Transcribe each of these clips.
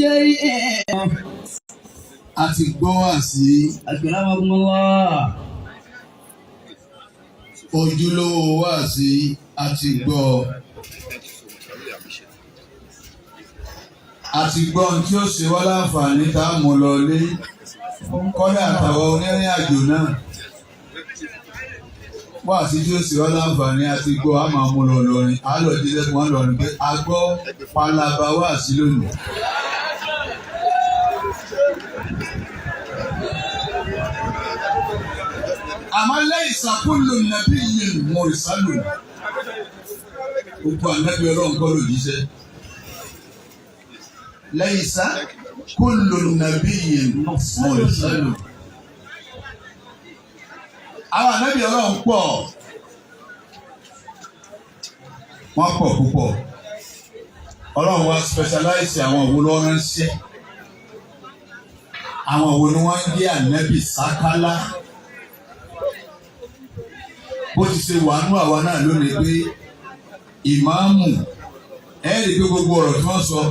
شيء. A ti gbọ́ wá sí. أكرمكم الله. Ojúlówó wá sí, a ti gbọ́. A ti gbọ́ ohun tí ó ṣe wá láǹfààní tá a mú lọ lé, kọ́dà àtàwọn onírìn àjò náà. Wá sí tí ó ṣe wá láǹfààní, a ti gbọ́, a máa mú lọ lọrin, a lọ jíṣẹ́ fún wọn lọrin pé a gbọ́ palaba wá sí lónìí. Àmọ́ lẹ́yìn sàkúlù nàbí yìí mọ̀rìsálù, gbogbo ànábì Ọlọ́run kọ́ ló jíṣẹ́. Lẹ́yìn sàkúlù nàbí yìí mọ̀rìsálù. Àwọn ànábì Ọlọ́run pọ̀, wọ́n pọ̀ púpọ̀. Ọlọ́run wá specialize àwọn òwò lọ́ránṣẹ́, àwọn òwò ni wọ́n ń jẹ́ ànábì sákálá. Bó ti ṣe wà nú àwa náà lónìí pé ìmáàmù, ẹ rí i pé gbogbo ọ̀rọ̀ tí wọ́n sọ,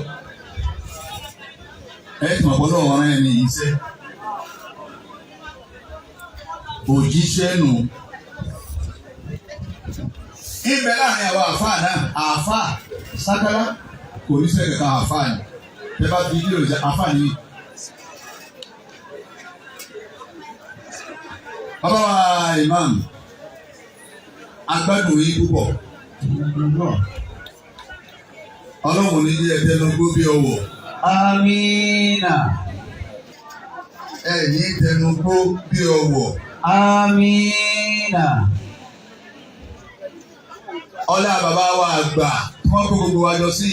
ẹ tí wọ́n gbọ́dọ̀ wọ́n rán ẹni yìí sẹ́ òjíṣẹ́ nù. Ibẹ̀ láàrin àwọn àfáà náà, àfáà sákálá kò ní sẹ́ kankan, àfáà ni ẹ bá fi ilé òjá àfáà ni. Bàbá wa ìmáàmù, agbádùn yín púpọ̀. Ọlọ́run ní jẹ́ tẹnugbó bí ọwọ́. Amina. Ẹ ní tẹnugbó bí ọwọ́. Amina. Ọlá bàbá wa àgbà tí wọ́n kó gbogbo wa jọ sí,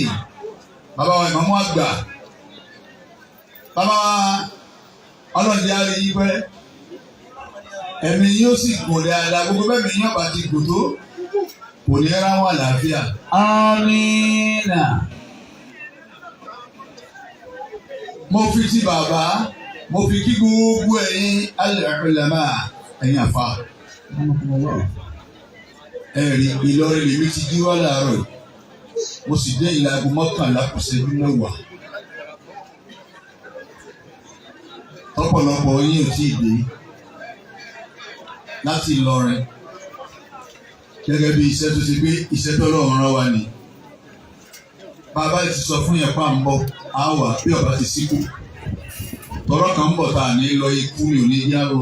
bàbá wa ìmáàmù àgbà, bàbá wa, Ọlọ́run jẹ́ àárí yín pẹ́, ẹ̀mí yóò sì gùn dáadáa. Gbogbo bẹ́ẹ̀ mi yóò bá ti gùn tó, kò ní ráwọn àlàáfíà. Amina. Mo fi ti bàbá, mo fi kí gbogbo ẹ̀yin al-ulama, ẹ̀yin àfa. Ẹ̀rí Ìlọrin lèmi ti jí wá láàárọ̀ yìí, mo sì dé ìlà aago 10:50. Ọ̀pọ̀lọpọ̀ yín ò tí ì dé láti Ìlọrin, gẹ́gẹ́ bí iṣẹ́ tó ti gbé, iṣẹ́ tó lọ́run rán wa ni. Bàbá ti sọ fún yẹn pa ń bọ̀ á wà bí ọba ti síkù tọrọ kan ń bọ̀ tá a ní lọ, ikú mi ò ní yá lọ.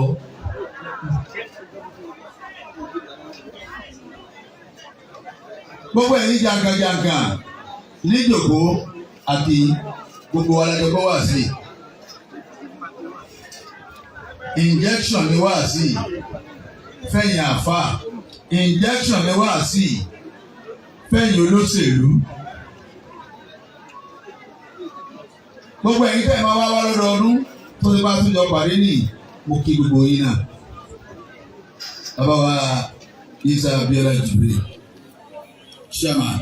Gbogbo ẹ̀yin jankan-jankan níjòkó àti gbogbo alájọpọ̀ wá sí injection ni wá sí fẹ̀yìn àfà, injection ni wá sí fẹ̀yìn olóṣèlú. Gbogbo ẹ̀yin tẹ́ ẹ máa wá wá lọ́dọọdún tó ti bá tún jọ pàdé nì, mo kí gbogbo yín náà. Bàbá wa Isa Abiola Jibril, chairman,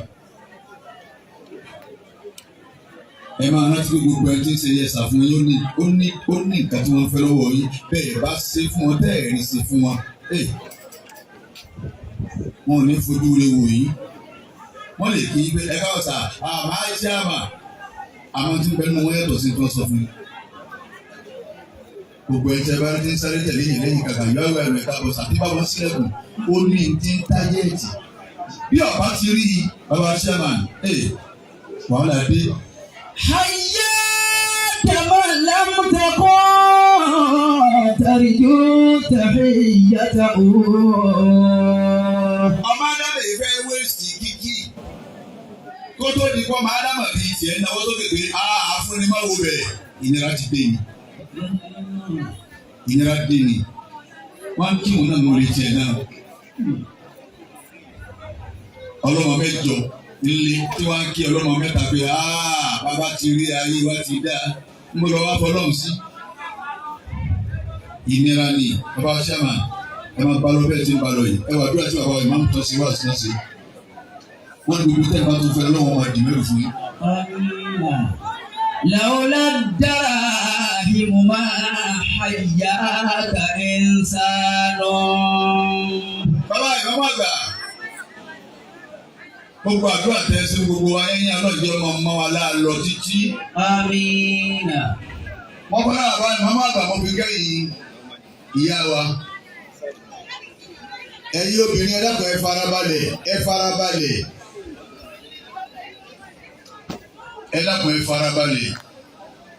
ẹ máa rántí pé gbogbo ẹni tí ń ṣe yẹsà fún yín, ó ní ó ní ó ní nǹkan tí wọ́n fẹ́ lọ́wọ́ yín. Bẹ́ẹ̀ bá ṣe fún wọn, tẹ́ ẹ̀ rí ṣe fún wọn, wọn ò ní fojú rẹ wò yín. Wọ́n lè kí pé ẹ káwọ́ sà àmà chairman, àwọn tí ń bẹ nínú wọn yàtọ̀ sí tí wọ́n sọ fún yín. Gbogbo ẹ̀ tẹ́ bá ti ń sáré tẹ̀lé yìí lẹ́yìn kàkà yọ ẹ̀rọ ẹ̀ka bọ̀ sàtí bá wọn sílẹ̀kùn, ó ní ti ń tájẹ́ẹ̀tì bí ọ̀pá ti rí i. Bàbá chairman, wàhálà dé. حياك من لم تكن ترجو تحيته. Ọmọ ádámà yìí fẹ́ wéèsì kíkì kó tó di kọ́ ọmọ ádámà bíi tiẹ̀ náwó sókè pé àfúnni má wo bẹ̀, ìnira ti dé ni, ìnira dé ni. Wọ́n á kí wọn náà lórí tiẹ̀ náà. Ọlọ́mọ mẹ́jọ nílé tí wọ́n á kí ọlọ́mọ mẹ́ta pé bàbá ti rí ayé wa ti dá, ń bọ̀ lọ́wọ́ fọlọ́run sí. Ìnira ni. Bàbá chairman, ẹ máa bá lọ bẹ́ẹ̀ tí ń bá lọ yìí. Ẹ wà dúrà tí bàbá ìmáàmù tó ṣe wá sí náà ṣe. Wọ́n ní gbogbo tẹ́lẹ̀ bá tó fẹ́ lọ́wọ́ máa dì mẹ́rù fún yín. لولا الدراهم ما حياك إنسان. Bàbá ìmáàmù àgbà, Gbogbo àdúrà tẹ́ sí gbogbo wa ẹ̀yìn alọ́jọ́ ọmọ ọmọ wa láàlọ́ títí. آمين. Wọ́n fọ́nà àbá ni wọ́n máa gbà mọ́ fi kẹ́yìn ìyá wa. Ẹ̀yin obìnrin, ẹ dákun, ẹ farabalẹ̀, ẹ farabalẹ̀. Ẹ dákun, ẹ farabalẹ̀.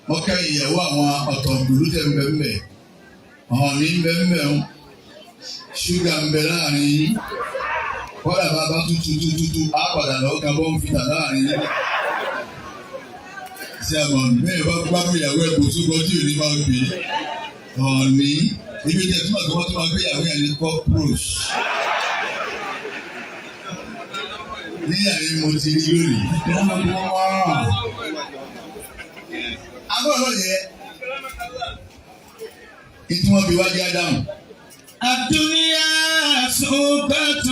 Wọ́n kẹ́yìn ìyàwó àwọn ọ̀tọ̀ gbùlú tẹ̀ ń bẹ̀ ń bẹ̀. Ọ̀hún ní ń bẹ̀ ń bẹ̀ ń. Ṣúgà ń bẹ láàrin yín. Kọ́dà bàbá tútù tútù á padà lọ́ọ́ ka bọ́ǹfìtà láàrin yín. Ṣé àmọ̀ bẹ́ẹ̀ bá gbádùn ìyàwó ẹ̀ kò túbọ̀ tí ò ní máa gbé. Ọ̀ní ibi tẹ̀ túmọ̀ kí wọ́n tún máa gbé ìyàwó yẹn ní cockroach. Níyà ni mo ti rí lónìí. Agbọ́dọ̀ yẹ ìtí wọ́n fi wájú Ádámù. الدنيا سوقة.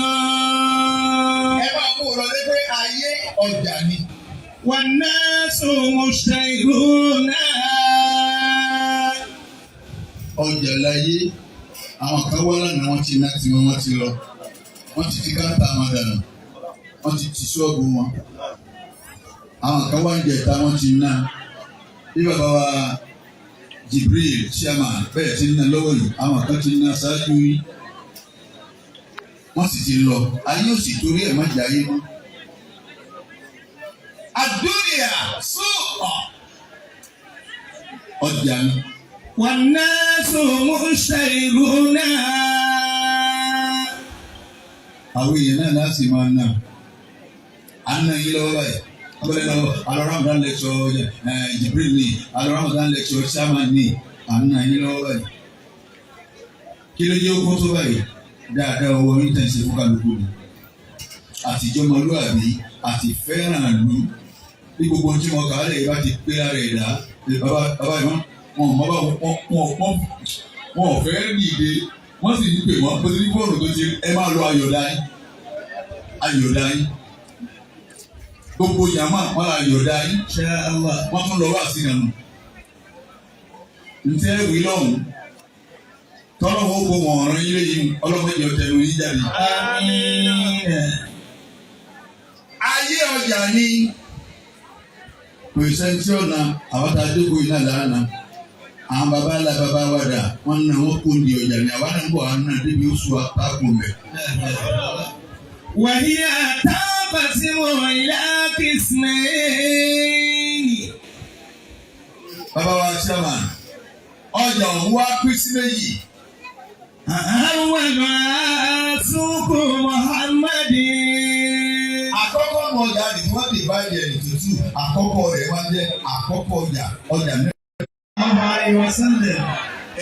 Ẹ máa mú un lọ lé pé ayé ọjà ni. والناس مشترون. Ọjà láyé, àwọn kan wá lánàá, wọ́n ti ná tiwọn, wọ́n ti lọ. Wọ́n ti ti káńtà wọn dànù. Wọ́n ti ti ṣọ́ọ̀bù wọn. Àwọn kan wá ń jẹta, wọ́n ti ná. Bí bàbá wa Jibril chairman bẹ́ẹ̀ ti ń ná lọ́wọ́ yìí, àwọn kan ti ná ṣáájú yìí. Wọ́n sì ti lọ. Ayé ò sì torí ẹ̀ má jẹ́ ayé mọ́. Àdúnyà sóòpọ̀ ọjà ni. والناس مشترون. Àwọn èèyàn náà láti máa ná à ń ná yín lọ́wọ́ báyìí abẹ́rẹ́ lọ́wọ́ alọ́ Ramadan lecture Jibril ni, alọ́ Ramadan lecture chairman ni, à ń ná yín lọ́wọ́ báyìí. Kí ló dé ó kó tó báyìí? Dáadáa owó yín tẹ̀ ń ṣe fún kálukú ni, àtijọ́ ọmọlúwàbí àti fẹ́ràn ìlú bí gbogbo ohun tí mo kà á lè bá ti pé lára ẹ̀dá. Bàbá bàbá yìí, wọn ò mọ bá wọn wọn wọn ò fẹ́ dìde, wọ́n sì ń pè wọ́n bó ti ní fóònù tó ti ẹ máa lọ ayọ̀dá yín, ayọ̀dá yín, gbogbo yàmá wọn là ayọ̀dá yín. إن شاء الله. Wọ́n tún lọ wá sí ìyànú ntẹ́ wí lọ́hùn tọ́lọ́wọ́ kó wọn ọ̀ràn yín léyìn ọlọ́mọdé ọ̀tẹ̀lú yín jáde. آمين. Ayé ọjà ni, kò sẹ́ni tí ọ̀nà àwọn tá a jókòó yìí náà lára náà. Àwọn baba ńlá baba wa dà, wọn náà wọn kò ní ọjà ni, àwa náà ń bọ̀, àwọn náà débi oṣù àtàkùn mẹ́. وهي تنقسم إلى قسمين. Bàbá wa chairman, ọjà ọ̀hún wá pín sí méjì. أولها سوق محمد. Àkọ́kọ́ nu ọjà ni wọ́n ti bá jẹ ìtútù, àkọ́kọ́ rẹ̀ wá jẹ́ àkọ́kọ́ ọjà, ọjà mẹ́rin. الله عليه وسلم.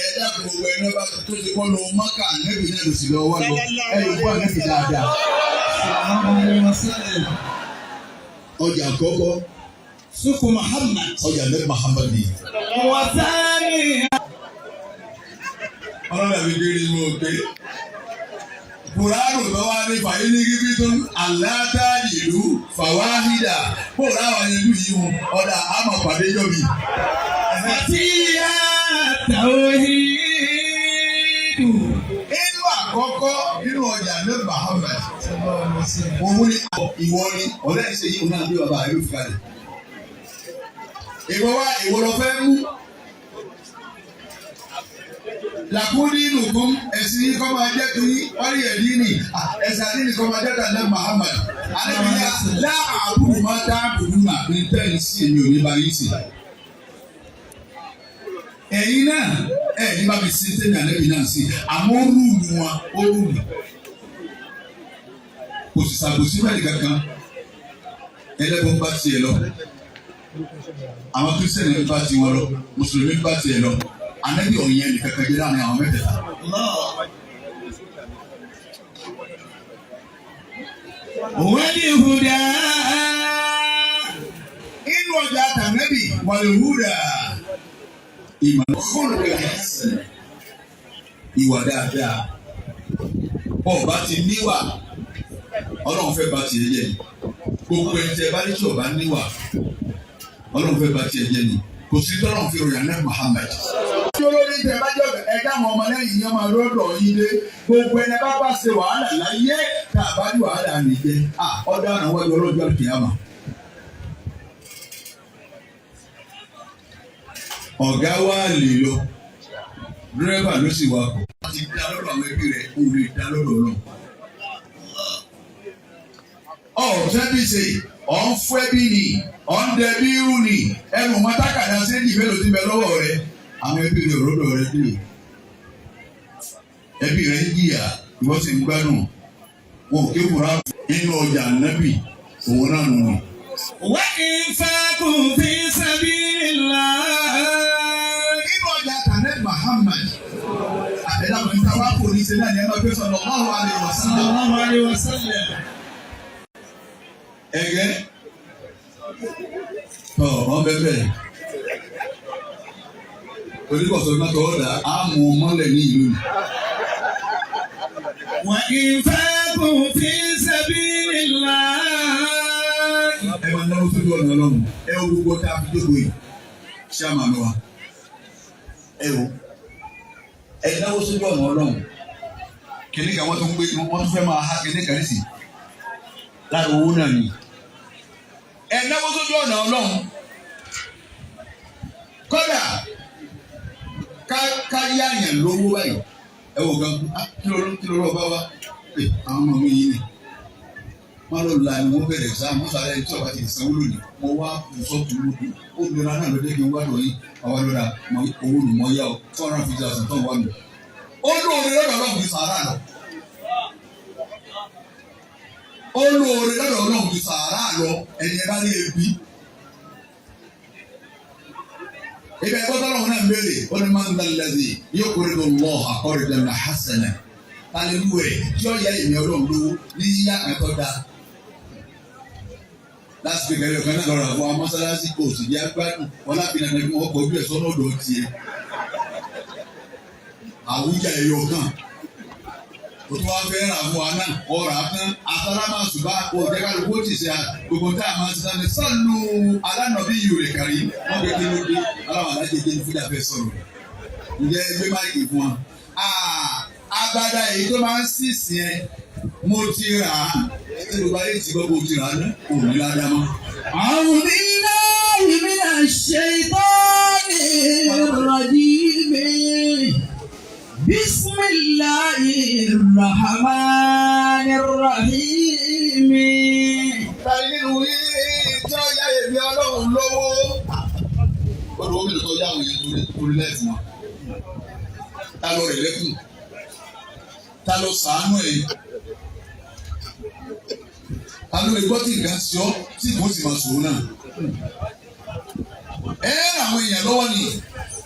Ẹ dákun, gbogbo ẹni ọba tó ti kọ́ lọ Mọ́kà, nẹ́bí náà ló sì lọ wá lọ, ẹ lè fún ànẹ́bí dáadáa. صلى الله عليه وسلم. Ọjà àkọ́kọ́ سوق محمد. Ọjà nẹ́bí Muhammad ni. وثاني Ọlọ́run àbí kiri mú o pé Kùránù tó wá ní fàyè ní kíbi tó ń aláta ìlú fàwáhídà kó láwọn ìlú yìí wọn ọ̀dà àmọ̀ pàdé yọ̀bì. فيها توحيد. Inú àkọ́kọ́ nínú ọjà ní Muhammad, صلى الله عليه وسلم. òun ni ìwọ ni ọ̀rẹ́ ẹ̀ ṣe yìí, òun náà bí bàbá rẹ̀ ló fi kalẹ̀. Ìwọ wá, ìwọ lọ fẹ́ mú. Làkúndí nùkún, ẹ̀sìn yìí kọ́ máa jẹ́ tó yín, wọ́n rí ẹ̀dín ní ẹ̀sìn àdínì kọ́ máa jẹ́ tàlẹ́ Muhammad. Àdébíyá láàbùrù máa dá àbùrù náà ní tẹ́lẹ̀ sí èmi ò ní bá yín sí. Ẹ̀yin náà ẹ̀ ní bá mi sí tẹ́mi àlẹ́bí náà sí, àmọ́ ó rúùlù wọn, ó rúùlù. Kò sì ṣàbòsí mẹ́rin kankan. Ẹlẹ́bùn bá tiẹ̀ lọ. Àwọn Kírísítẹ̀nì bá tiwọn lọ, Mùsùlùmí bá tiẹ̀ lọ. Ànábì ọ̀yẹ́ nìkan kan jẹ́ láàrin àwọn mẹ́tẹ̀ẹ̀ta. الله والهدى. Inú ọjà tànẹ́bì wàlúhùdà, ìmọ̀ kọ́lùkì, ìwà dáadáa. Bọ́ọ̀ bá ti níwà, Ọlọ́run fẹ́ bá tiẹ̀ jẹ́ ni. Gbogbo ẹni tẹ́ bá ní tí ọba níwà, Ọlọ́run fẹ́ bá tiẹ̀ jẹ́ ni. Kò sí tọ́lọ́run fi ròyìn àná Muhammad. Tí olórí tẹ bá jọ ẹ̀dá àwọn ọmọlẹ́yìn yẹn máa lọ́dọ̀ yín dé, gbogbo ẹni bá bá ṣe wàhálà láyé, tá a bá ní wàhálà nìjẹ́ ọ̀daràn wájú ọlọ́jọ́ kìámà. Ọ̀gá wa lè lọ, dírẹ́bà ló sì wakọ̀. Wọ́n ti dá lọ́dọ̀ àwọn ẹbí rẹ̀, kó lè dá lọ́dọ̀ ọlọ́run. Ọ̀sẹ̀ bí ṣe ọ̀ ń fún ẹbí ni, ọ̀ ń dẹbí irú ni, ẹnu wọn tákàdá séjì mélòó ti bẹ lọ́wọ́ rẹ, àwọn ẹbí rẹ òrọ́dọ̀ rẹ dé. Ẹbí rẹ ń jìyà, ìwọ sì ń gbádùn. Wọn ò ké kura nínú ọjà nábì, òun náà nù ní. وإنفاق في سبيل الله. Nínú ọjà Tànẹ́ Muhammad, àbẹ̀dàpọ̀ níta wá kò ní ṣe náà ní ẹ máa gbé sallallahu alaihi wasallam. صلى الله عليه وسلم. Ẹgẹ tọ wọn bẹ bẹ oníkọsọ náà tọwọ dà á mú un mọ́lẹ̀ ní ìlú ni. وإنفاق في سبيل الله. Ẹ máa náwó sójú ọ̀nà Ọlọ́run. Ẹ wo gbogbo tá a fi jókòó yìí, ṣé àmà mi wa, ẹ wo, ẹ náwó sójú ọ̀nà Ọlọ́run. Kìnìún kan wọ́n tún gbé, wọ́n tún fẹ́ máa há kìnìún kan nísì lára owó náà ni. Ẹ náwó sójú ọ̀nà Ọlọ́run. Kódà ká yáyàn lówó báyìí, ẹ wò gan, kí ló lọ bá wa? Ẹ àwọn ọmọ mi yìí ni wọn lọ la ni wọn bẹ̀rẹ̀ sáà wọn sáré tí ọba ti sanwó lónìí, mo wá sọtù lódì ó nira náà lóde kí n wá lóyún àwa lọ́ra owó nù mọ́ yá o, 450,000 tó ń wá mi. Ó lóore lọ́dọ̀ Ọlọ́run ju sàárà lọ. Ó lóore lọ́dọ̀ Ọlọ́run ju sàárà lọ, ẹni ẹ bá ní ebi. Ibẹ̀ gbọ́dọ̀ Ọlọ́run náà ń béèrè, ó ní máa ń dalẹ̀ yóò kórè tó lọ́ àkọ́rẹ́dẹ̀ náà hasana. Talilu ẹ̀ tí ó yẹ ìmì Ọlọ́run lówó ní yíyá kan tó dáa. Lásìkò ìkẹrẹ ọ̀kan náà lọ́ra fún amọ́sálásí kò sì yá gbádùn wọn láti nàgbẹ́ kí wọ́n kọjú ẹ̀ sọ́nà ọ̀dọ̀ tiẹ̀. Àwùjá ẹ̀yọ kan o tún wá fẹ́ rà fún wa náà, ọ̀rà tán asálámàṣùbá òjẹ́ kálukú ó ti ṣe gbogbo tá a máa ṣe sáré sálù alánàbí yìí rẹ̀ kárí wọ́n gbé kí ló dé aláwọ̀ alájẹjẹ ní fújà fẹ́ sọ̀rọ̀, ǹjẹ́ ẹgbẹ́ máìkì fún wa. Agbada èyí tó máa ń sísìn ẹ, mo ti rà á, tí mo bá yé ti gbọ́ bó ti rà á ní òní ládàá mọ́. أعوذ بالله من الشيطان الرجيم. بسم الله الرحمن الرحيم. Ta nínú yìí tí ó yá èmi Ọlọ́run lówó? Olùwọ́ mi lè tọ́jú àwọn èèyàn torí torí lẹ́ẹ̀fún wọn. Ta ló rẹ̀ lẹ́kùn? Ta ló sàánú ẹ̀? Ta ló lè gbọ́ tí nǹkan ṣe ọ́ tí kò sì máa sòwò náà? Ẹ ràn àwọn èèyàn lọ́wọ́ ni.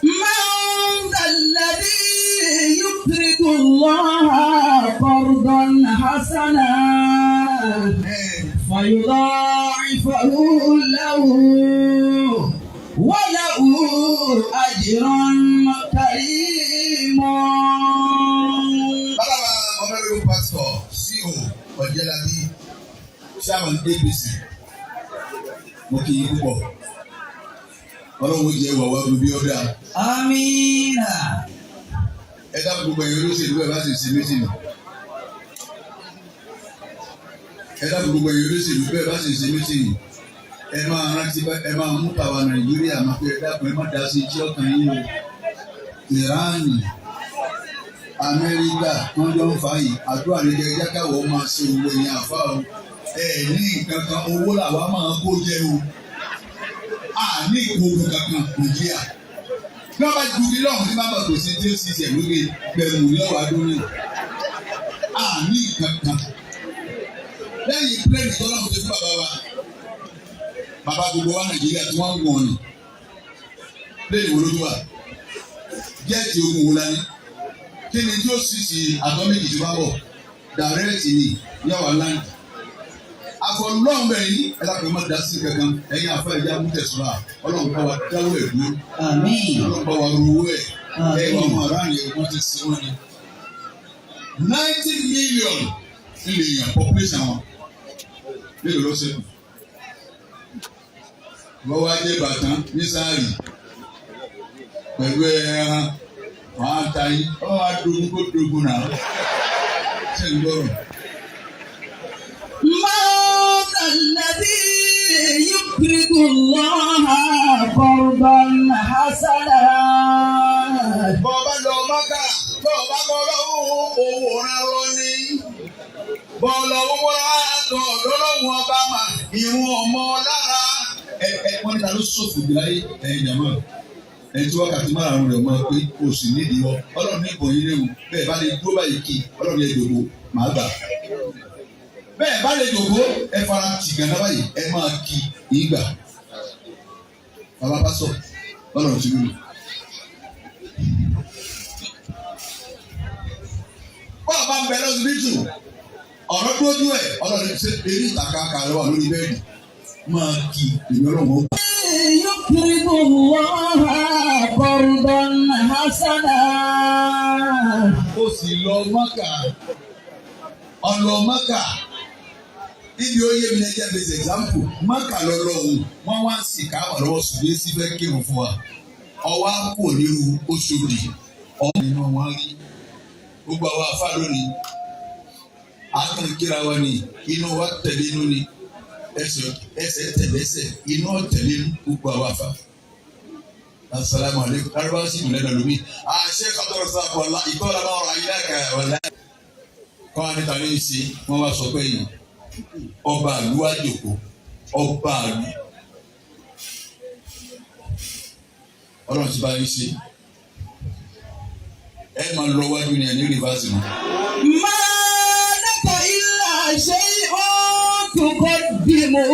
من ذا الذي يقرض الله قرضا حسنا فيضاعفه له وله أجر كريم. Bàbá wa Honourable Pastor C.O. Ọ̀jẹ́lábí, Chairman APC, mo kì í púpọ̀. Ọlọ́run ó jẹ́ ìwà wa gbogbo ọ̀dà. آمين. Ẹ dákun, gbogbo ẹ̀yin olóṣèlú, ẹ bá sì ṣe meeting. Ẹ dákun, gbogbo ẹ̀yin olóṣèlú, bẹ́ẹ̀ bá sì ṣe meeting. Ẹ máa rántí, ẹ máa mú tàwa Nàìjíríà máa pé, ẹ dákun, ẹ má dá sí tí ọkàn yín o. Ìránì, Amẹ́ríkà wọ́n jọ ń fa yìí, àdúrà ní kẹ́ jákàwọ́ máa ṣe owó ẹ̀yìn àfa o. Ẹ ní nǹkan kan, owó làwa máa kó jẹ o. A ní ìkógun kankan Nàìjíríà. Bí wọ́n bá ju ilé ọ̀hún tí bàbá kò sí tí ó sì ṣẹ̀ lóge gbẹ̀mù ní ọ̀wá dúró. A ní nǹkan kan. Lẹ́yìn plane tọ́lọ́mù tó fún bàbá wa. Bàbá gbogbo wa Nàìjíríà tí wọ́n ń wọ̀n ni. Plane wo ló tún wà? Jet ogun wo la ní? Kí ni tí ó sì sí atomic tí bá bọ̀? Direct ni yàwá land. Àfọlọ́hún bẹ̀ yìí, ẹ dákun, ẹ má dá sí kankan. Ẹ̀yin àfa, ẹ̀jẹ̀ amútẹ̀sọ́ra. Ọlọ́run bá wa dáwọ́ ẹ̀ dúró. آمين. Ọlọ́run bá wa ruwó ẹ̀. Ẹ̀ wọ́n mọ ara yẹn, wọ́n ti sin wọ́n ni. 90 million ilé èèyàn population wọn. Mélòó ló ṣẹ́kù? Wọ́n wá jẹ́ bàtán ní sáàrì pẹ̀lú ẹran. Wọ́n á ta yín, wọ́n á dogun kó dogun náà. Ṣé ń gbọ́rọ̀? من ذا الذي يقرض الله قرضا حسنا. Bọ́ ọ bá lọ Mákà, bọ́ ọ bá kọ́ lọ́wọ́ owó rán lọ ní. Bọ́ ọ lọ wúra tọ̀ lọ́lọ́wọ́ ọba mà ìwọ̀n ọmọ lára. Ẹ ẹ wọ́n ní ta ló ṣòfò jù láyé ẹ̀yin jàmọ́. Ẹni tí wákàtí márùn-ún rẹ̀ mọ̀ pé o sì nídìí wọ. Ọlọ́run ní ìbọn yín léwu. Bẹ́ẹ̀ bá lè dúró báyìí kí Ọlọ́run yẹ jòkó màá gbà. Bẹ́ẹ̀ bá lè jòkó ẹ fara tì gànà báyìí ẹ máa kí ìgbà. Bàbá bá sọ, Ọlọ́run ti wúlò. Bọ́ọ̀ bá ń bẹ lọ́sibítù ọ̀rọ̀ dójú ẹ̀ ọlọ́run ṣe eré ìtàkàkà lọ́wọ́ lórí bẹ́ẹ̀dì máa kí èmi ọlọ́run ó gbà. يقرض الله قرضا حسنا. Ó sì lọ Mákà, ọlọ Mákà níbi ó yé mi ní ẹjẹ bẹsẹ example Mákà lọlọ òun wọn wá sí káwà lọ́wọ́ ṣùgbọ́n sí fẹ́ kírun fún wa ọwọ́ á kò nírú Oṣòdì ọmọ inú wọn rí gbogbo àwọn afá lónìí akàn kíra wa ni inú wa tẹ̀lé inú ni ẹsẹ̀ ẹsẹ̀ tẹ̀lé ẹsẹ̀ inú tẹ̀lé inú gbogbo àwọn afá. Asalaamu aleykum lárúbáwá sì múlẹ̀ lọ́lọ́mí. Àṣẹ kọ́tọ̀rọ̀ sáfù ọ̀la ìtọ́lá bá ọ̀rọ̀ ayé láka ọ̀la. Kọ́ àníta ní í ṣe wọ́n wá sọ pé yìí ọba àlú wá jòkó ọba àlú. Ọlọ́run ti bá yín ṣe. Ẹ máa lọ wájú ni ẹ̀ ní rìvásì mọ́. ما لك إلا شيء تقدمه.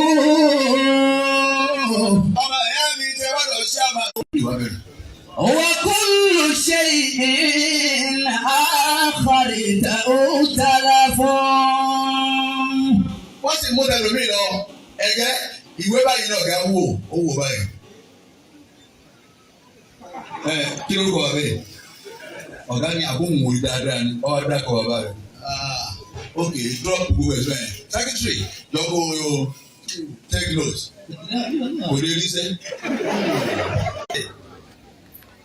Ọmọ ìyá mi tẹ wá lọ sí àmà. Ìwà bẹ̀rẹ̀. وكل شيء آخرته تلف. Wọ́n sì mú tẹlómi lọ ẹ̀gẹ́ ìwé báyìí náà ọ̀gá wò ó wò báyìí. Ẹ kí ló kọ bàbá yìí? Ọ̀gá ni àbóhùn wòye dáadáa ni ọwọ́ dákọ̀ bàbá rẹ̀. Ah, ok, drop gbogbo ẹ̀sọ́ yẹn. Secretary jọ̀kọ́ o take note. Kò lè rí sẹ́.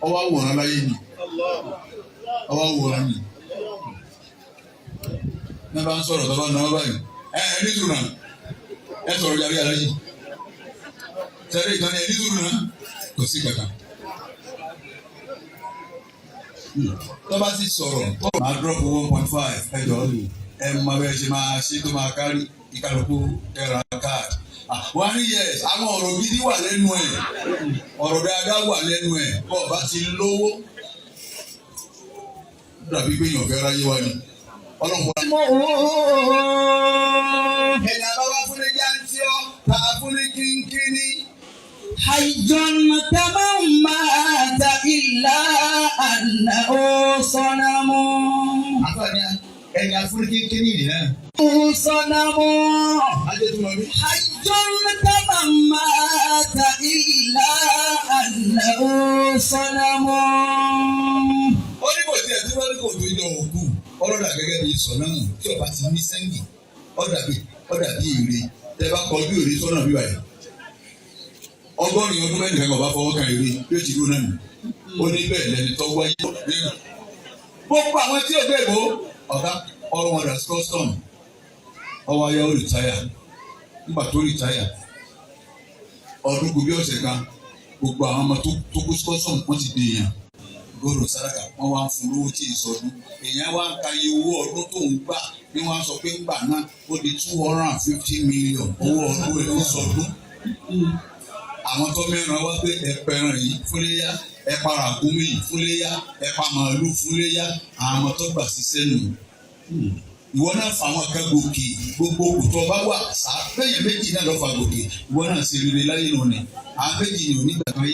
Ọwọ́ àwòrán láyé ni. Ọwọ́ àwòrán ni. Ní bá ń sọ̀rọ̀ tó bá náwó báyìí. Ẹ ẹ ní sùúrù náà. Ẹ sọ̀rọ̀ jàre aláyé. Sẹ́rí ìtàn ni ẹ ní sùúrù náà. Kò sí kankan. Tó bá sì sọ̀rọ̀ tó máa drop 1.5 ẹ jọ ẹ mọ bẹ́ẹ̀ ṣe máa ṣe tó máa kárí ìkàlùkù ẹ̀rọ káàdì. Wọ́n á ní yes, àwọn ọ̀rọ̀ gidi wà lẹ́nu ẹ̀, ọ̀rọ̀ dáadáa wà lẹ́nu ẹ̀, bọ́ọ̀ bá ti lówó. Dàbí pé èèyàn fẹ́ ráyé wa ni. Ọlọ́run ẹni àbáwá fún ní jántí ọ́, ta fún ní kínkínní. حي كمن مات إلا أنه صنم. Àfààní ẹni afún ní kínkínní nìyẹn. صنم. Ajé tó lọ bí. حي كمن مات إلا أنه صنم. Ó ní kò tiẹ̀ tó lórí kò tó yọ òkú. Ọlọ́dà gẹ́gẹ́ bí sọ̀nàmù tí ọba ti ní sẹ́ńgì. Ọ̀dà bí ère. Tẹ bá kọjú ère sọ́nà bí wáyé. 80 ọdún mẹ́rin kan ọba fọwọ́ kan ère yóò ti dúró náà nù. Ó ní bẹ́ẹ̀ lẹni tó wáyé. Gbogbo àwọn tí ò gbé ìbò ọ̀gá ọrùn ọ̀dà custom ọwọ́ ayé ó rìtáyà nígbà tó rìtáyà ọdún kù bí ọ̀sẹ̀ kan gbogbo àwọn ọmọ tó kú custom wọ́n ti dèèyàn gbọ́dọ̀ sàràkà wọ́n wá ń fún lówó tí ì sọdún èèyàn wá ń ka iye owó ọdún tó ń gbà ní wọ́n á sọ pé ńgbà náà ó di 250 million owó ọdún ẹ̀ fi sọdún àwọn tó mẹ́ran wá pé ẹ̀pẹ̀ràn yìí fúnléyà ẹ̀pà ràkúnmí yìí fúnléyà ẹ̀pà màálù fúnléyà àwọn tó gbà síṣẹ́ nù. Ìwọ náà fà àwọn kan gòkè gbogbo òkùtọ́ bá wà sá bẹ́yẹn méjì náà lọ́ fà gòkè ìwọ náà ṣe rere láyé nù ni àwọn méjì ni onígbà kan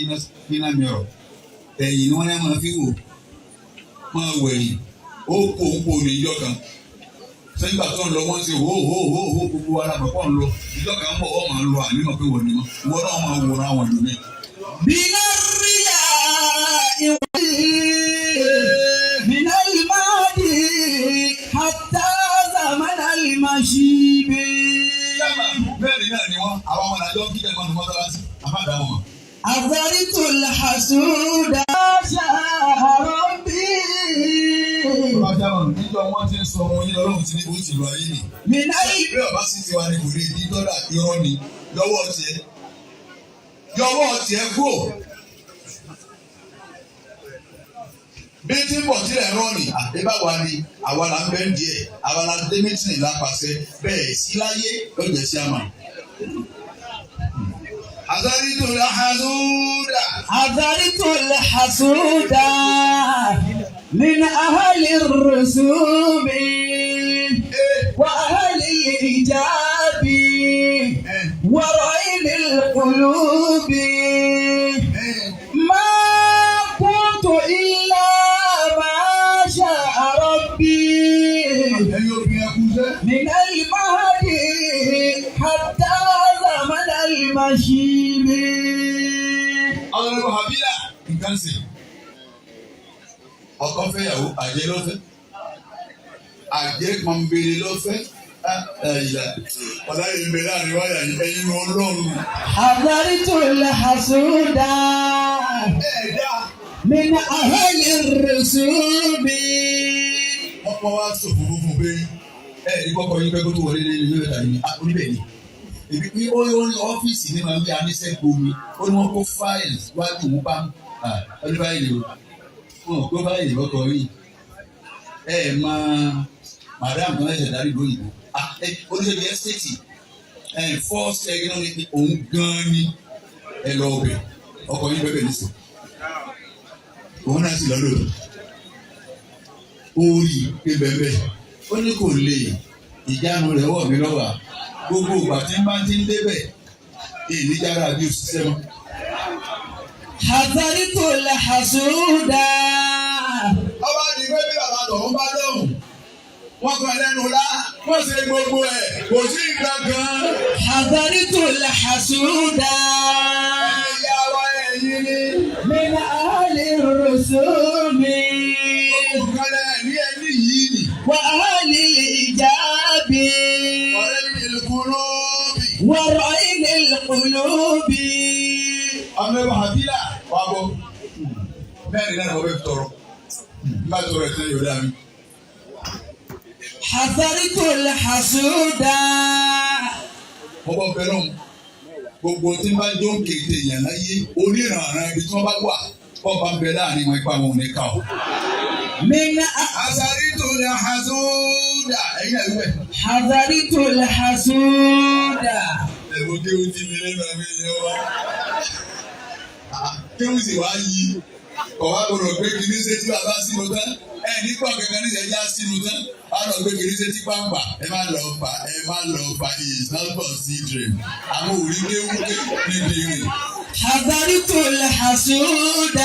yíná mìíràn ẹ̀yìn ni wọ́n ní máa fi wò máa wẹ̀yìn ó kó ń kó ní ìjọ kan sẹ́yìnbà tó ń lọ wọ́n ṣe hó hó hó hó gbogbo ara bàbá ń lọ ìjọ kan bọ̀ wọ́n máa ń lọ ànímọ̀ pé wọ́n ní mọ́ ìwọ náà máa wòran àwọn ìlú mi. من الرياء من الماضي حتى زمن المشيب. Bẹ́ẹ̀ni náà ni wọ́n àwọn ọmọ nàìjọ́ kí ẹ̀ mọ́nu mọ́tàlásí àmàdá wọn. أظهرت الحسود شاء ربي. ń sọ ọmọ yín lọ́lọ́run ti ní bó ti lọ ayé nì. من Bí ọba sì ti wá ní kò lè di dọ́là, irọ́ ni. Yọwọ́ tiẹ̀, yọwọ́ tiẹ̀ kúrò. Bí tí ń bọ̀ sílẹ̀ rọ́ ni àdébáwa ni àwa là ń bẹ́ ń díẹ̀, àwa la dé mítìnì lápasẹ̀ bẹ́ẹ̀ sí láyé lọ́jọ́ sí àmà. Àzárí tó la hazúdà. حذرت الحسود من أهل الرسوم وأهل الإيجاب ورعيل القلوب. ما كنت إلا ما شاء ربي. Ẹ̀yin obìnrin, ẹkú sẹ́. من المهد حتى زمن المشيب. Àwọn ọmọ Habila nǹkan sè. Ọkọ fẹ́yàwó, àjẹ́ ló fẹ́. Àjẹ́ pọnbele ló fẹ́. Ẹ̀yà ọ̀la yìí ń bẹ láàrin wáyà yìí, ẹ̀yin ọlọ́run. حذرت الحسود Ẹ̀ẹ́dá. من أهل الرسوب. Wọ́n pọ́n wá sòfò fún pé ẹ ní kọ́kọ́ yín pẹ́ kó tó wọlé lé ní mẹ́ta yìí oníbẹ̀ ni. Èmi pé ó ní ọ́fíìsì ní máa ń gbé anísẹ́ gbomi, ó ní wọ́n kó fáìlì wájú òun bá ó ní fáìlì o, wọn ò kó fáìlì ọkọ̀ yìí. Ẹ máa madam kan ẹsẹ̀ darí lóyìnbó oníṣẹ́ estate ẹ first ẹ ní òun gan-an ni ẹ lọ ọbẹ̀ ọkọ̀ yín bẹ́ẹ̀ bẹ́ẹ̀ nísìn òun náà sì lọ́dọ̀ ó rí i pé bẹ́ẹ̀ ó ní kò lè ìjánu rẹ̀ wọ̀ mí lọ́wọ́. Gbogbo ìgbà tí ń bá ti ń débẹ̀ èyí jára bí òṣìṣẹ́ mọ́. حذرت الحسود. Ọba di pé bí bàbá tọ̀hún bá dọ̀hùn, wọ́n kàn lẹ́nu lá, wọ́n ṣe gbogbo ẹ̀, kò sí nǹkan kan. حذرت الحسود. Ẹ̀yà wa, ẹ̀yin ni. من أهل الرسوم. Gbogbo nǹkan lẹ̀ ní ẹni yìí nì. وأهل الإيجاب. Ọ̀rẹ́ mi lóbi. ورعين القلوب. Ọmọ ẹ̀rọ àbílà wà bọ̀. Mẹ́rin náà wọ́n bẹ tọrọ. N bá tọrọ ẹ̀sẹ̀ yóò dá mi. حذرت الحسود. Mo bọ́ bẹ́ẹ̀ lọ́hùn. Gbogbo tí ń bá jó ń kéde èèyàn láyé, oníranran ibi tí wọ́n bá wà, bọ́ bá ń bẹ láàrin wọn, ipa wọn ò ní ká o. من Àṣàrí tó lè hasúdà. Ẹ̀yin náà wíwẹ̀. حذرت الحسود. Ẹ̀wọ̀n kéwù ti mi lẹ́nu àmì ìyẹn wa. Kéwù sì wá yí. Kọ̀wá gbọdọ̀ gbé kiri ṣe tí bàbá sínú tán. Ẹ nígbà kankan ní ìṣẹ́jà sínú tán. Wà á lọ gbé kiri ṣe tí pàmpà. Ẹ má lọ fà, ẹ má lọ fà, is not considering. Àwọn òrí kéwù ké níbi rìn. حذرت الحسود.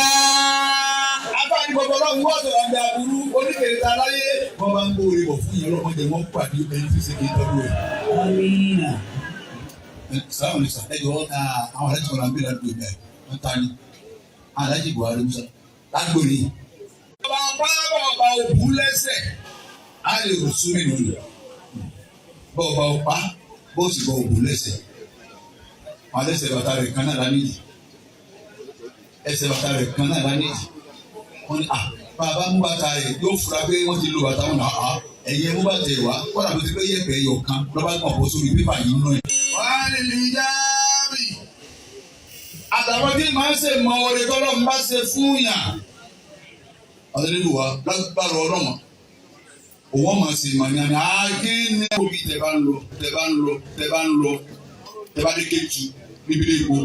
Abáni gbogbo ọlọ́run wọ́n sọ̀rọ̀ àgbẹ̀ aburú oníkèrè ta láyé. Wọ́n bá ń gbóore bọ̀ fún ìyẹn, ọlọ́mọdé wọ́n pàdé ẹni tí ń ṣe kí n tọ́jú ẹ̀. آمين. Sàlámù ní sà, ẹ jọ, àwọn alájì kan náà ń bèrè àdúgbò ìgbà yìí, wọ́n ta ni Alájì Buhari Musa lágbo ni. Ọba ọba ọba òkú lẹ́sẹ̀ á lè rò súnmí nù bọ́ ọba ọpa bó sì bọ́ òkú lẹ́sẹ̀ wọn lẹ́sẹ̀ bàtà rẹ̀ kan náà lánìyí, ẹsẹ̀ bàtà rẹ̀ kan náà lánìyí. Wọ́n ní à bàbá mú bàtà rẹ̀ yóò fura pé wọ́n ti lo bàtà wọn náà. À ẹ̀yẹ mú bàtà yìí wá kọ́dà bó ti pé yẹ̀pẹ̀ ẹ̀yọ̀ kan lọ́ba kàn bọ́ sórí pépà yìí nù ẹ̀. Wàá lè lè jáàbì àtàwọn tí màá ṣe mọ oore tọ́lọ́ ń bá ṣe fún yàn. Ọ̀sẹ̀lẹ̀lú wa lágbára ọlọ́mọ òun ọmọ sì mọ̀ ní àná àkínní òbí tẹ bá ń lọ, tẹ bá ń lọ, tẹ bá ń lọ, tẹ bá dé Kétu níbi ilé ìbò.